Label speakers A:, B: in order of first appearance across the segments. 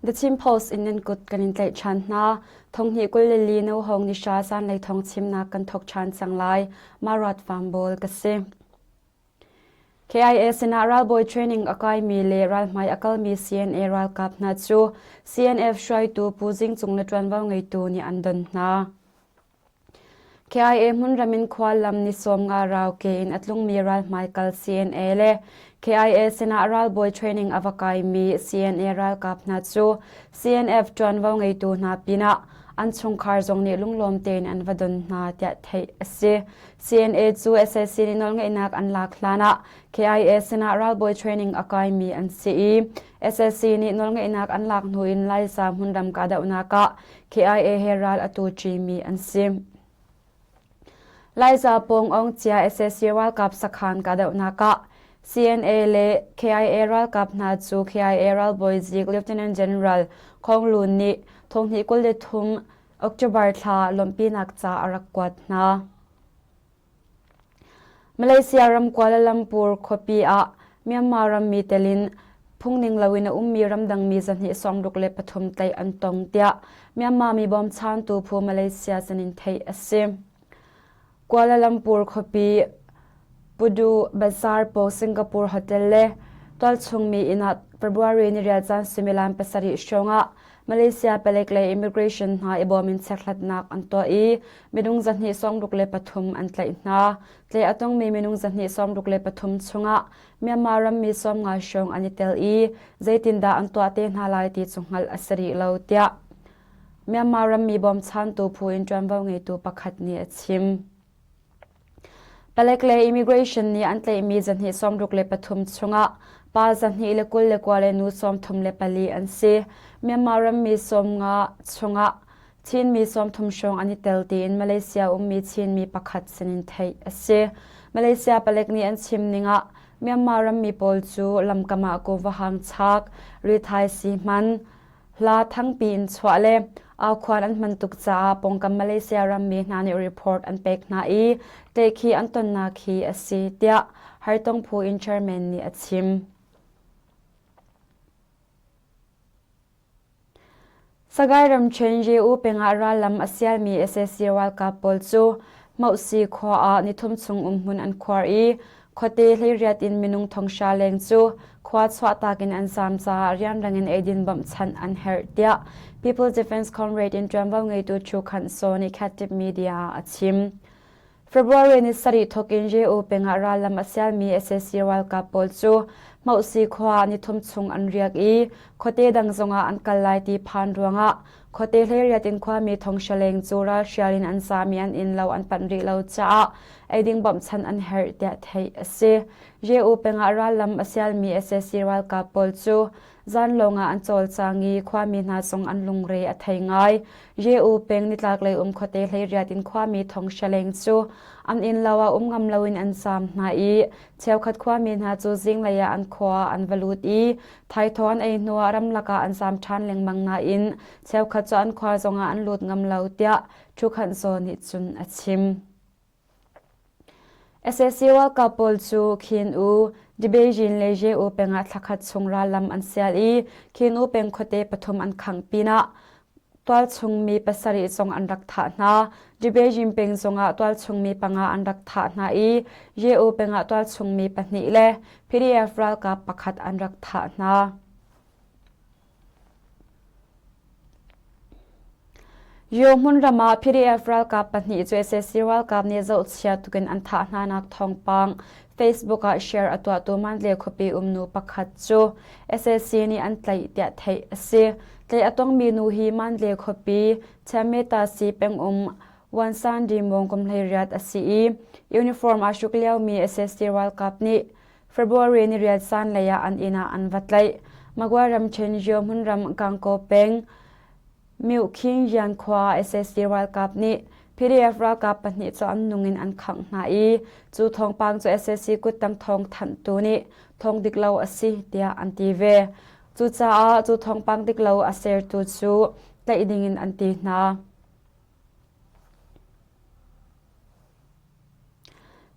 A: The Chin Post in nan kut kan in tlaih ṭhan hna. Thonghnih 22 no hong ni hra zanlei thong chimnak kan thok ṭhan cang lai. Marat Fambawl ka si. KIA sinah ralbawi training a kaimi le ralhmai a kalmi CNA ralkap hna cu CNF hruaitu Pu Zing Cung le ṭuanvo ngeitu nih an don hna. KIA hmunram in khuallam ni 50 rau ke in a tlungmi ralhmaikal CNA le KIA sinah ralbawi training a va kaimi CNA ralkap hna cu CNF ṭuanvo ngeitu hna pinah an chungkhar zong nih lunglawm tein an va don hna tiah theih a si. CNA cu sac nih nawlngeihnak an lak hlanah KIA sinah ralbawi training a kaimi an si i sac nih nawlngeihnak an lak hnu in Laiza hmunram kahdohnak ah KIA he ral a tu ṭimi an si. Laiza pawng ong cia sac ralkap sakhan kahdohnak ah CNA le KIA ralkap hna cu KIA ralbawi zik Lieutenant General Khong Lun nih thonghnih 23 October thla lawmhpinak ca a rak kuat hna. Malaysia ram Kuala Lumpur khuapi ah Myanmar rammi tel in phungning loin a ummi ramdangmi 263 tlaih an tong tiah Myanmar mi bawmchantu phu Malaysia sinin theih a si. Kuala Lumpur khuapi Pudu Bazar Po Singapore Hotel le tualchungmi inn ah February ni rial caan suimilam pasarih hrawng ah Malaysia palek le immigration hna i bawm in chekhlatnak an tuah i minung 263 an tlaih hna. Tlaih a tongmi minung 263 chungah Myanmar rammi 50 hrawng an i tel i zeitindah an tuah te hna lai ti cu hngalh a si rih lo tiah Myanmar rammi bawmchantu phu in ṭuanvo ngeitu pakhat nih a chim. Palek le immigration nih an tlaihmi 263 chungah pa 229 le nu 34 an si. Myanmar rammi 50 chungah Chinmi 30 hrawng an i tel tiin Malaysia ummi Chinmi pakhat sinin theih a si. Malaysia palek nih an chim ning ah Myanmar rammi pawl cu lamkam ah kuva hang chak, rithai sii hman, Hla thangpi in chuah le aukhuan an hman tuk caah pawngkam Malaysia rammi hna nih report an pek hna i tlaihkhih an tonnak hi a si tiah hartong phu in chairman nih a chim. Sagaing ramṭhen Ye-U peng ah rallam a sialmi sac ralkap pawl cu Hmohsi khua ah nithum chung umhmun an khuar i khuate hleiriat in minung thonghra leng cu khua chuahtak in an zaam caah rianrang in eidin bawmhchanh an herh tiah People Defense Comrade in ṭuanvo ngeitu Chu Khanh Saw nih Khattip Media ah a chim. February ni sarih thawk in Ye-U peng ah rallam a sialmi sac ralkap pawl cu Hmohsi khua ah nithum chung an riak i khuate dang zongah an kal lai ti phan ruangah Khuate hleiriat in khuami thonghra leng cu ralhrial in an zaam i an innlo an panh rih lo caah eiding bawmhchanh an herh tiah theih a si. Ye-U peng ah rallam a sialmi sac ralkap pawl cu zanlawng ah an cawlcang i khuami hna zong an lungre a thei ngai. Ye-U peng nitlaklei um khuate hleiriat in khuami thonghra leng cu an innlo ah um ngam loin an zaam hna i cheukhat khuami hna cu zinglei ah an khua ah an va lut i Thaithawh an ei hnuah ramlak ah an zaam ṭhan lengmang nain cheukhat cu an khua zongah an lut ngam lo tiah Ṭhukhan Zaw nih cun a chim. Sac ralkap pawl cu Khin U, Debejin le Ye-U peng ah thlakhat chung rallam an sial i Khin U peng khuate pathum an khangh pinah tualchung mi pasarih zong an rak thah hna. Debejin peng zongah tualchung mi panga an rak thah hna i Ye-U peng ah tualchung mi pahnih le PDF ralkap pakhat an rak thah hna. Yo hmunram ah PDF ralkap pahnih cu sac ralkap nih zohchia tukin an thah hnanak thawngpang Facebook ah share a tuahtu Mandalay khuapi um nu pakhat cu sac nih an tlaih tiah theih a si. Tlaih a tongmi nu hi Mandalay khuapi Chiameta-si pengum Wansan Dimong kum 18 a si i uniform aa hruk liomi sac ralkap nih February ni riat zanlei ah an inn ah an va tlaih. Magway ramṭhen Rio hmunram Gangaw peng Myuhkhing Yan khua sac ralkap nih PDF ralkap pahnih cu an nung in an khangh hna i cu thawngpang cu sac kuttang thawng thanhtu nih thawng dik lo a si tiah an ti ve. Cucaah cu thawngpang dik lo a sertu cu tlaih ding in an ti hna.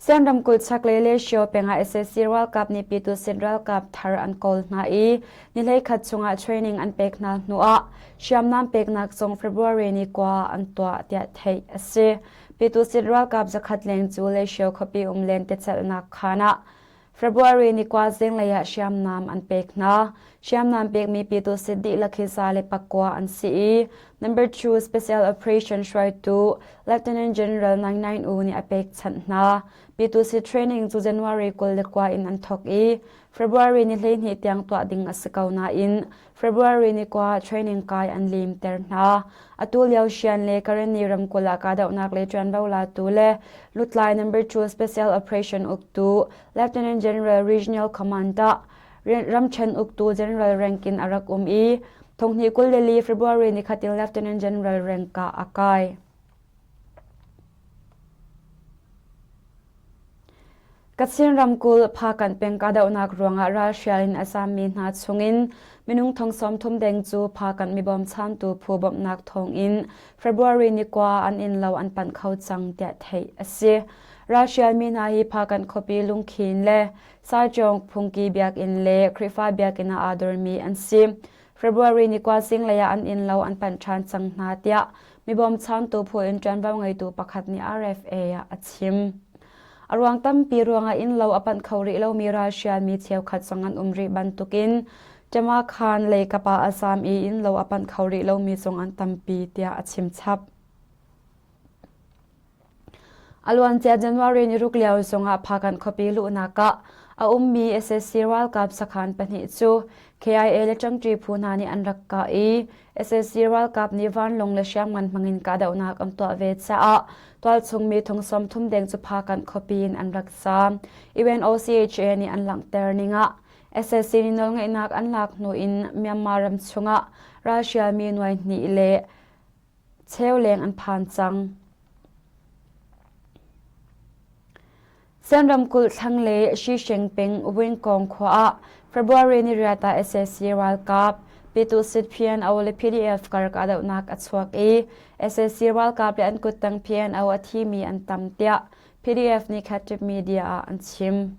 A: Sian ramkulh chaklei le Shio peng ah sac ralkap nih Pyitusit ralkap thar an kawl hna i ni 11 chungah training an pek hna hnuah hriamnam peknak zong February ni kua an tuah tiah theih a si. Pyitusit ralkap zakhat leng cu Leshio khuapi um lentecelhnak khaan ah February ni kua zinglei ah hriamnam an pek hna. Hriamnam pekmi Pyitusit dihlak hi 109 an si i Number 2 Special Operation hruaitu Lieutenant General Naing Naing U nih a pekchanh hna. Pyitusit training cu January 29 in an thawk i February ni 12 tiang tuah ding a si ko nain February ni kua training kai an limter hna. Atu lio Shan le Karenni ramkulh ah kahdohnak le ṭuanvo latu le lutlai number 2 Special Operation uktu Lieutenant General Regional Command ah ramṭhen uktu General rank in a rak um i thonghnih 24 February ni khat in Lieutenant General rank ah a kai. Kachin ramkulh Phakanh peng kahdohnak ruangah ralhrial in a zaammi hna chungin minung thong 30 deng cu Phakanh mibawmchantu phu bawmhnak thawngin February ni kua an innlo an panh kho cang tiah theih a si. Ralhrialmi hna hi Phakanh khuapi Lungkhin le Sarchawng phungki biakinn le Khrihfa biakinn ah aa dormi an si. February ni kua zinglei ah an innlo an panh ṭhan cang hna tiah mibawmchantu phu in ṭuanvo ngeitu pakhat nih RFA ah a chim. A ruang tampi ruangah innlo a panh kho rih lomi ralhrialmi cheukhat zong an um rih bantukin Ṭemakhan lei kap ah a zaam i innlo a panh kho rih lomi zong an tampi tiah a chim chap. A luancia January ni ruk lio zongah Phakanh khuapi luhnak ah a ummi sac ralkap sakhan pahnih cu KIA le ṭangṭi phu hna nih an rak kah i sac ralkap nih vanlawng le hriamngan hmangin kahdohnak an tuah ve caah tualchung mi thong 30 deng cu Phakanh khuapi in an rak zaam. UNOCHA nih an langhter ning ah sac nih nawlngeihnak an lak hnu in Myanmar ram chungah ralhrialmi nuai hnih le cheu leng an phan cang. Sen ramkulh thlanglei Shisheng peng Wingkong khua ah February ni riat ah sac ralkap Pitusit PNO le PDF kar kahdohnak a chuak i sac ralkap le an kuttang PNO a thimi an tam tiah PDF nih Khatib media ah an chim.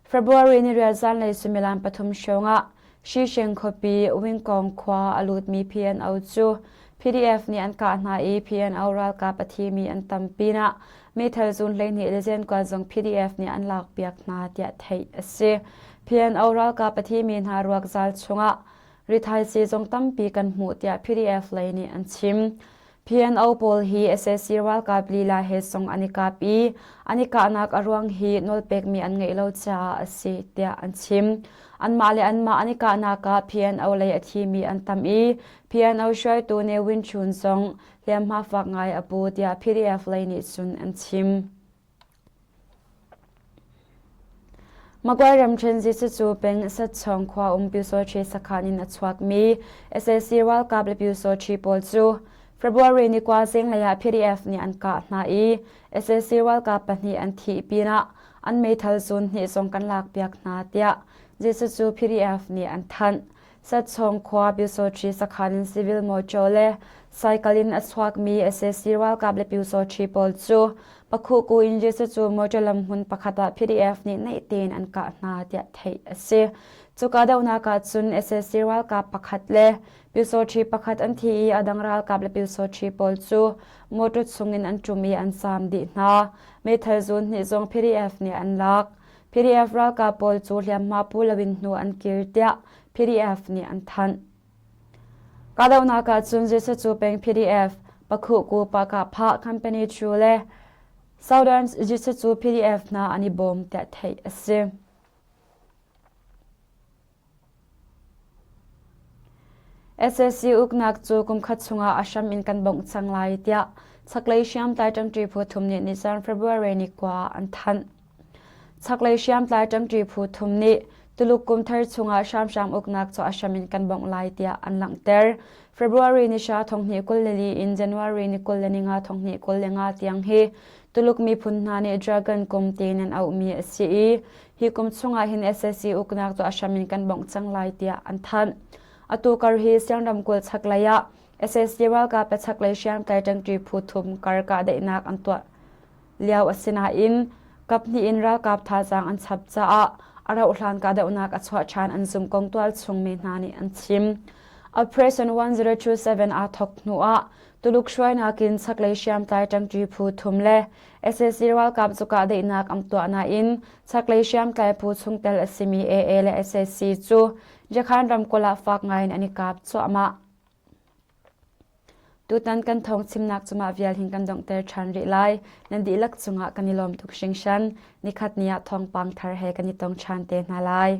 A: February ni riat zanlei suimilam pathum hrawng ah Shisheng khuapi Wingkong khua a lutmi PNO cu PDF nih an kah hna i PNO ralkap a thimi an tam pinah meithal zun 12 le zenkuan zong PDF nih an lakpiak hna tiah theih a si. PNO ralkap a thimi hna ruak zal chungah rithaisii zong tampi kan hmuh tiah PDF lei nih an chim. PNO pawl hi sac ralkap lila he zong an i kap i an i kahnak a ruang hi nawlpekmi an ngeih lo caah a si tiah an chim. Anmah le anmah an i kahnak ah PNO lei a thimi an tam i PNO hruaitu Ne Win Chun zong hliamhma fak ngai a pu tiah PDF lei nih cun an chim. Magway ramṭhen Zisucu peng Satchawng khua um Pyusawṭhi sakhan in a chuakmi sac ralkap le Pyusawṭhi pawl cu February ni kua zinglei ah PDF nih an kah hna i sac ralkap pahnih an thih pinah an meithal zun hnih zong kan lakpiak hna tiah Zisucu PDF nih an thanh. Satchawng khua Pyusawṭhi sakhan in civil mawṭaw le cycle in a chuakmi sac ralkap le Pyusawṭhi pawl cu Pakhuhku in Jesuh cu mawṭaw lam hmun pakhat ah PDF nih naih tein an kah hna tiah theih a si. Cu kahdohnak ah cun sac ralkap pakhat le Pyusawṭhi pakhat an thi i a dang ralkap le Pyusawṭhi pawl cu mawṭaw chungin an ṭum i an zaam dih hna. Meithal zun hnih zong PDF nih an lak. PDF ralkap pawl cu hliamhma pu loin hnu an kir tiah PDF nih an thanh. Kahdohnak ah cun Jesuh cu peng PDF, Pakhuhku Pakahphah Company Chu le Southern Jesuh cu PDF hna an i bawm tiah theih a si. Sac uknak cu kumkhat chungah a hram in kan bongh cang lai tiah chaklei hriamtlai ṭangṭi phu thum nih nizan February ni kua ah an thanh. Chaklei hriamtlai ṭangṭi phu thum nih Tuluk kumthar chungah hramhram uknak cu a hram in kan bongh lai tiah an langhter. February ni hra 2024 in January ni 25 2025 tiang hi Tuluk miphun hna nih Dragon kum tiin an auhmi a si i hi kum chungah hin sac uknak cu a hram in kan bongh cang lai tiah an thanh. Atu kar hi Siang ramkulh chaklei ah sac ralkap le chaklei hriamtlai ṭangṭi phu thum kar kahdaihnak an tuah lio a si nain. Kaphnih in ralkap thazaang an chap caah a rauhhlan kahdohnak a chuah ṭhan an zumh kong tualchung mi hna nih an chim. Operation 1027 aa thawk hnuah Tuluk hruainak in chaklei hriamtlai ṭangṭi phu thum le sac ralkap cu kahdaihnak an tuah nain chaklei hriamtlai phu chungtel a simi AA le sac cu Yakhan ramkulh ah fak ngaiin an i kap cuahmah. Tutan kan thawng chimnak cu mah vial hin kan donghter ṭhan rih lai. Nan dihlak cungah kan i lawm tuk hringhran. Nikhat ni ah thawngpang thar he kan i tong ṭhan te hna lai.